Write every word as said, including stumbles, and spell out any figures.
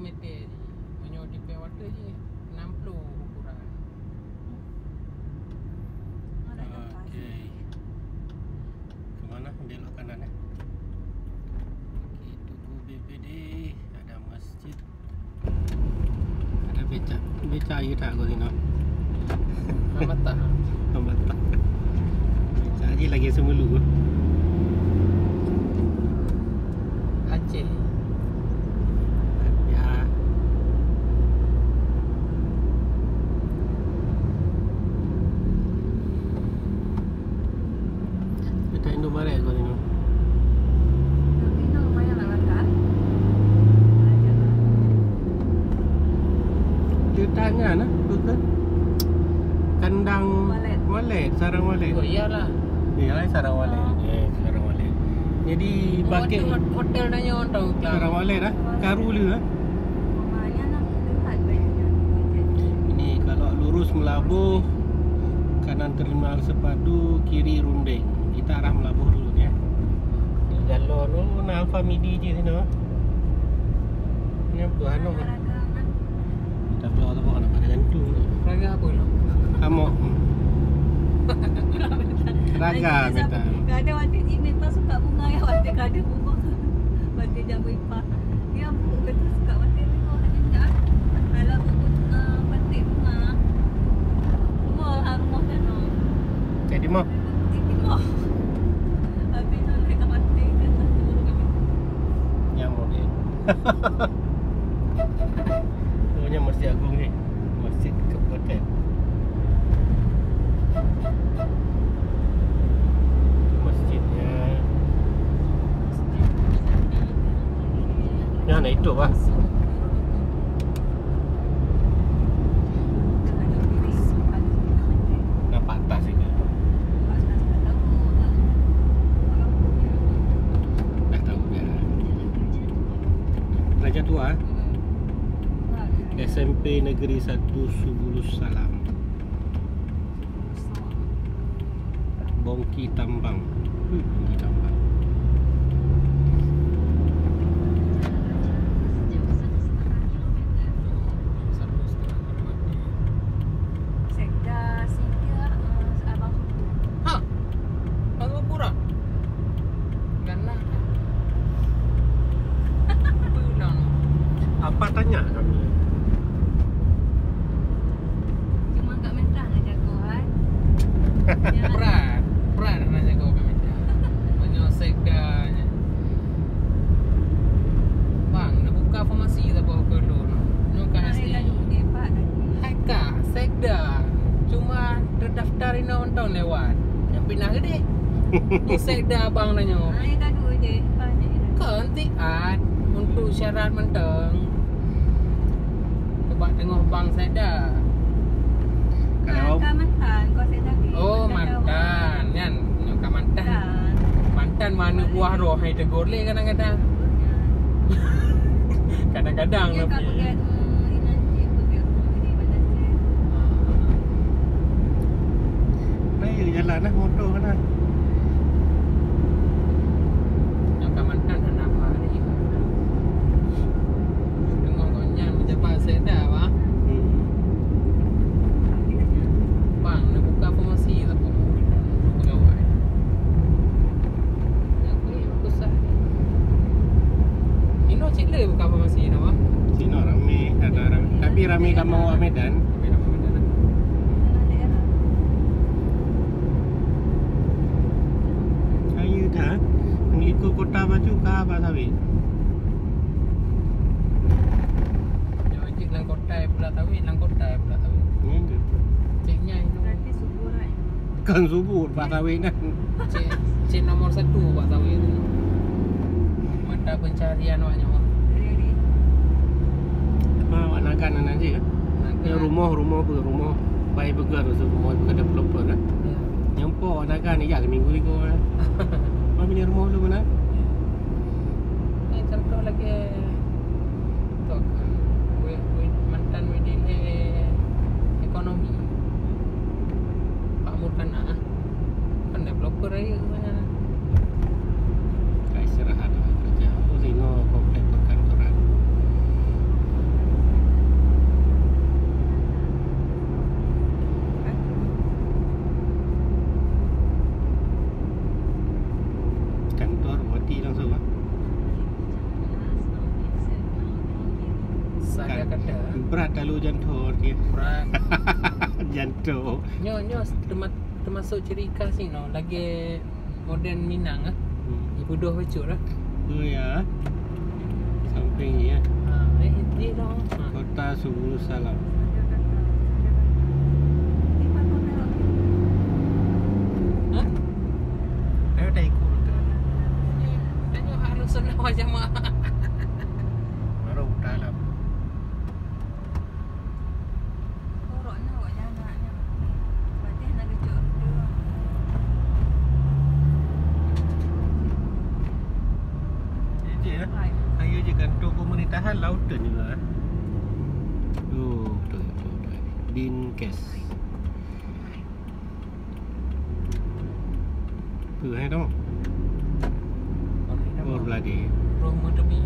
Meter je. Meunyoe di pay water je enam puluh ukuran. Okey. Ke mana? Belok kanan, eh. Okey, Tugu B P D, ada masjid. Ada becak. Becak aja tak kau sini. Hambatan. Hambatan. Becak aja lagi semulu. Aceh. Ya. Dekat Indomaret kau tengok. Tapi Indomie lumayan lah makan. Dekat nyan, ah, bukan? Kandang Walet. Walet, sarang Walet. Oh, iyalah. Iyalah, sarang Walet. Oh. Eh, sarang Walet. Jadi, oh, bakit hot-, hotel nanya orang tahu, Kang. Sarang Walet, ah? Karu le, ah? Ini kalau lurus Meulaboh, kanan terminal Seupadu, kiri rundeng. Kita arah Meulaboh dulu ya. Di jalur tu na Alfamidi je sini. Ni apa anu? Tapi orang tu bukan ada gantung. Raga apa tu? Amok. Raga minta. Kadang waktu email tu suka bunga ya, waktu kadang bunga. Waktu jamu ipar. Dia buku kata suka mati rumah dia. Kalau buku, eh, mati rumah. Rumah lah, rumah dan rumah. Jadi mah. Jadi mah. Tapi tu mereka mati kan satu rumah. Yang model. Oh, yang Masjid Agung ni. Masjid Kabupaten. Masjidnya. Ya, nah itu, Pak. Nampak atas itu. Dah tahu dah. Raja Tua, eh? S M P Negeri Satu Subulus Salam. Bongki Tambang. Hmm, Bongki Tambang. Sekda singgah, eh, Abang Suku. Ha? Abang Suku dah? Ganah. Pulang. Apa tanya kami? Cuma Kak Mentah nak jago, hai. Berat. Berat nak jago Kak Mentah. Meunyoe sekda nyan. Bang, nak buka farmasi siapa ke dulu? Nyoe kan asli. Hai Kak, sekda. Cuma terdaftar inoe mantong lewat. Nyang pinah gede. Ni sekda abang tanyoe. Ai gaduh je, banyak je. Kon tiat untuk syarat mantong. Sebab teungoh bang sekda. Kalau ka mantan, kau sekda ni. Oh, mantan. Nyan, nyoe ka mantan. Mantan mana buah roh hai tegur lé kadang-kadang. Kadang-kadang tapi. Nah, ya, jalan lah motor kan lah. Yang ka mantan dah nampak ni. Tengok kau nyan menjabat sekda, bah. Hmm. Bang, nak buka promosi tak apa? Pegawai. Nak beli susah. Inoe cit le buka farmasi inoe, ah. Sinoe ramé, ada ramé. Tapi ramé kamoe awak Medan. Ramé kamoe Medan, ah. Ayu dah. Meliko kota baju ka apa sawit? Nyoe cit nang kota pula sawit, nang kota pula sawit. Hmm. Cik nyai. Berarti subur, eh? Bukan subur, bak sawit nyan. Cik, cik nomor satu bak sawit tu. Mata pencarian awak nyoe. Apa awak Nagan nan je? Nagan. Yang rumoh, rumoh apa? Rumoh bai burger tu, rumoh bukan developer kan? Ya. Yang po awak Nagan ni jak seminggu tiga kan? Apa punya rumoh tu mana? Ya. Ni contoh lagi. Tok, weh, weh, mantan wedding, eh, ekonomi. Pak Murkana, kan developer aja. Ka istirahat, kerja. Oh, sino komplek perkantoran. Salah kata. Brat lalu jantung dia. Brat. Jantung. Nyoe, nyoe tema-, termasuk ciri khas ni, no. Lagi modern Minang, ah. Hmm. Ibu doh bacut lah. Oh ya. Samping ni, ya. Ha, eh, dia dah. Ha. Kota Subul Salam. Ha? Ayo dah ikut tu. Tanya harus sana macam mana. Baru dalam. Korok na awak jalan nak. Pateh nak gejok tu. Jadi, ya. Hai. Ayo je kantor pemerintahan Lautan juga, eh. Oh, betul, betul, betul. Dinkes. Tu, eh, tu. Oh, beladi. Roh meutebi.